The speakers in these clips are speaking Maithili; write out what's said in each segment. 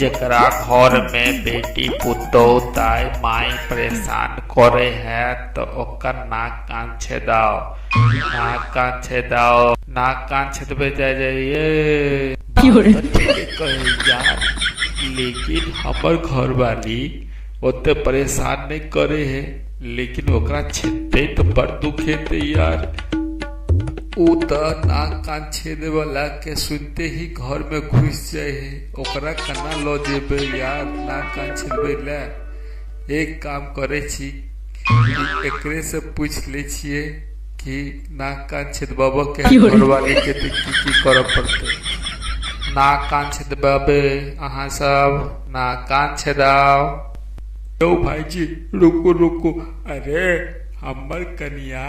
जकरा घर में बेटी पुतोह दाय माय परेशान करे है तो ओकर नाक कान छेदाओ, नाक कान छेदाओ, नाक कान छेदबे जाय जाइए। ठीके कहे यार, लेकिन हमर घरवाली ओते परेशान नहीं करे है, लेकिन ओकरा छेदते तो बड़ दुख हेते यार। उ त नाक कान छेदे वाला के सुनते ही घर में घुस जाए है, ओकरा कना ल जेबे यार नाक कान छेदबे ले। एक काम करे छी एकरे से पूछ ले छिए कि नाक कान छेदबाबे के घरवाली के की की करे पड़ते। नाक कान छेदबाबे अहाँ सब नाक कान छेदाओ। यो भाईजी रुको रुको, अरे हमर कनिया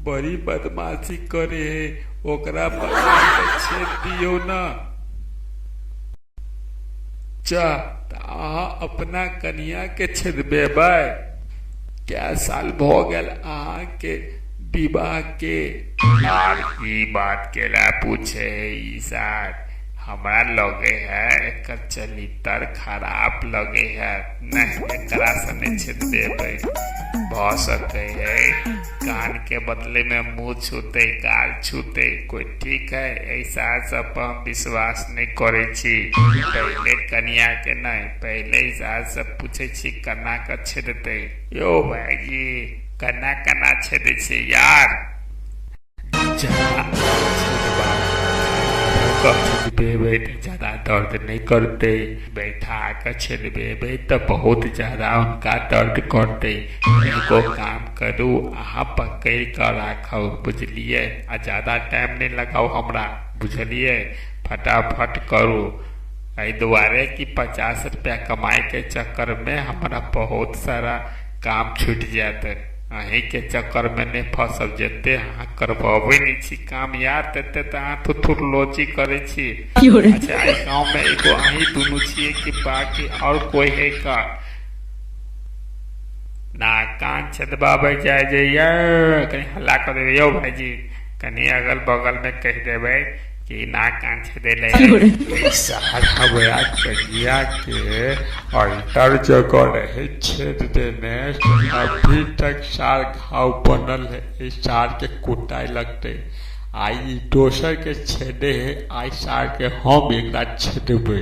बड़ी बदमाशी करे है, ओकरा पकड़ के छेद दियो ना। चा अहाँ अपना कनिया के छेदबेबै? क्या साल भ गेल अहाँ के विवाह के? यार ई बात केला पूछे है ई साल, हमरा लगे है एकर चलितर खराब लगे है, नहीं एकरा से नहीं छेदबेबै। भ सके है कान के बदले में मुंह छूते गाल छूते, कोई ठीक है? ऐसा सब पर हम विश्वास नहीं करे छी। पहले कनिया के नहीं, पहले ऐसा सब पूछे छी कना के छेदते। यो भाईजी कना कना छेदे छी यार? छेदबेबै तो ज्यादा दर्द नहीं करते, बैठा के छेदबेबै तो बहुत ज्यादा उनका दर्द करते। एगो काम करू, अहाँ पकड़ के राखू बुझलिए, आ ज्यादा टाइम नहीं लगाओ हमरा बुझलिए, फटाफट करू। एहि दुआरे कि 50 रुपया कमाए के चक्कर में हमरा बहुत सारा काम छूट जायत। अहीं के चक्कर में नहीं फंसब, जते अहाँ करबे नहीं छी काम यार तते तऽ अहाँ थुथुर लोची करे छी। अच्छा एहि गाँव में एगो अहीं दुनू छियै कि बाकी और कोई है का? नाक कान छेदबाबै जाय जइयै, कनि हल्ला कऽ देबै यौ भाईजी, कनि अगल बगल में कहि देबै कि नाक कान छेदै ले। हमरा कनिया के अल्टर जगह रहे छेद देने, अभी तक सार घाव बनल है, इस सार के कुटाई लगते। आई दोसर के छेदे है, आई सार के हम एकरा छेदबे।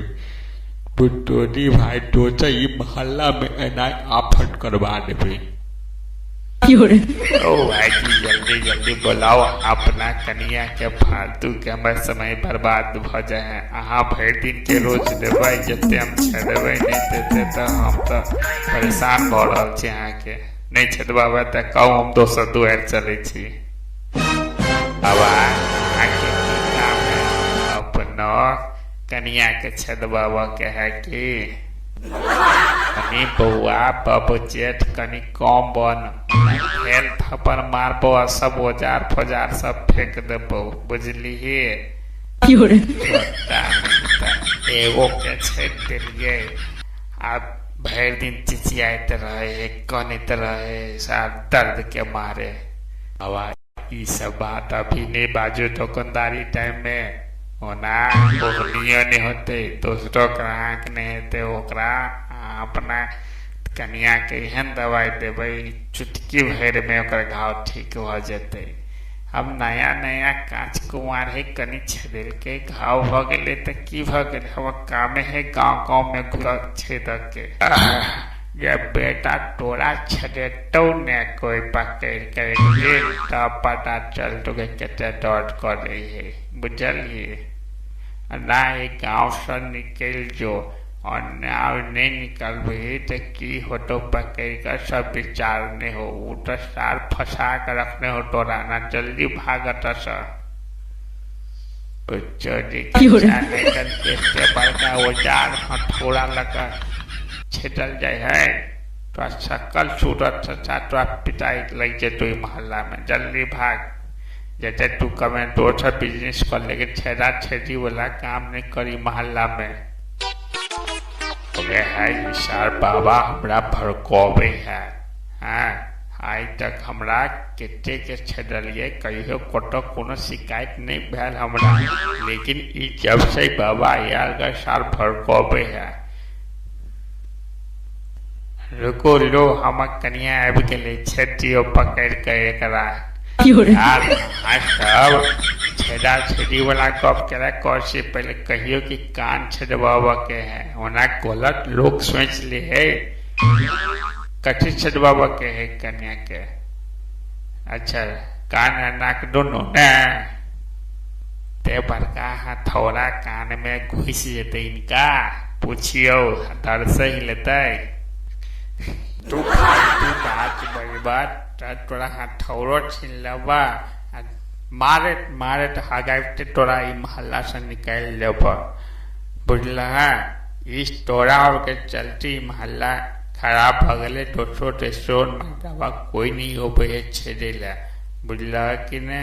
बुटोरी भाई दोसर ई मोहल्ला में एना आफत करवा देबे। ओ भाईजी जल्दी जल्दी बोलाओ अपना कनिया के, फालतू के हमर समय बर्बाद भ जाए है। अहाँ भरि दिन के रोज देबै, जते हम छेदबै नहीं तेते तऽ हम तऽ परेशान भऽ रहल छी। अहाँके नहीं छेदबाबै तऽ कहू हम दोसर दुआरि चलै छी। बाबा अहाँके की काम है? अपनो कनिया के छेदबाबऽ के है की? कनी बौआ बाबू जेठ कनी कम बन, खेल थप्पड़ मारबो आ सब औजार फौजार सब फेंक देबो बुझलिही। एगो के छेद देलियै आ भरि दिन चिचियाइत रहे है, कनैत रहे सार दर्द के मारे। बाबा ई सब बात अभी नहीं बाजू दुकानदारी टाइम में, ओना ओहनियो नहीं होते, दोसरो ग्राहक नहीं हेतै, ओकरा अपना कनिया के एहन दवाई देबै चुटकी भरि में ओकर घाव ठीक भऽ जेतै। अब नया नया कांच कुमार है, कनि छेदलकै घाव भऽ गेलै तऽ की भऽ गेलै, हमर कामे है गाँव गाँव में घुरक छेदक के। जब बेटा तोरा छेदेतौ ने कोई पकड़ के एक दिन, तब पता चलतौ के कते दर्द करे है बुझलिए। ना ई गाँव से निकल जो, और ना नहीं निकलबही तऽ की होतौ पकड़ के सब विचार नहीं हो, उ तऽ सार फंसा के रखने हो तोरा, ना जल्दी भाग एतऽ से। बड़का औजार हथौड़ा लऽ कऽ छेदल जाइ है, तोरा शकल सूरत से तोरा पिटाई लग जेतौ ई मोहल्ला में। जल्दी भाग, जते तू कमे दोसर बिजनेस कर, लेकिन छेदा छेदी वाला काम नहीं करी मोहल्ला में। है सार बाबा हमरा भड़कबे है, हाँ आइ तक हमरा कते के छेदलियै कहियो कतौ कोनो शिकायत नहीं भेल हमरा, लेकिन ई जब से बाबा आयल सार भड़कबे है। रुकू लो, हमर कनिया आबि गेलै, छेद दियौ पकड़ि कऽ एकरा। यार अहाँ सब छेदा छेदी वाला गप केला कर से पहले कहियो कि कान छेदवाबऽ के है, ओना गलत लोग सोच ले है। कथी छेदवाबऽ के है कन्या के? अच्छा, कान आ नाक दोनों ने ते बड़का हथौड़ा कान में घुस जेतै इनका, पूछियो डर से ही लेतै। तू फालतू बात बजबा त तोरा हथौड़ो छीन लेबा आ मारैत मारैत हगाइते तोरा ई मोहल्ला से निकालि देबऽ, बुझलह? ई तोरा और के चलते ई मोहल्ला खराब भऽ गेलै। दोसरो तेसरो मर्दबा कोइ नहि अबै है छेदै लए, बुझलह कि नहि?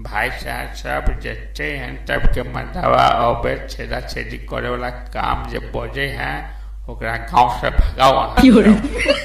भाय साहब सब जते एहन टाइपके मर्दबा अबै छेदा छेदी करे वाला काम जे बजै है ओकरा गाँव से भगाओ अहाँ सब।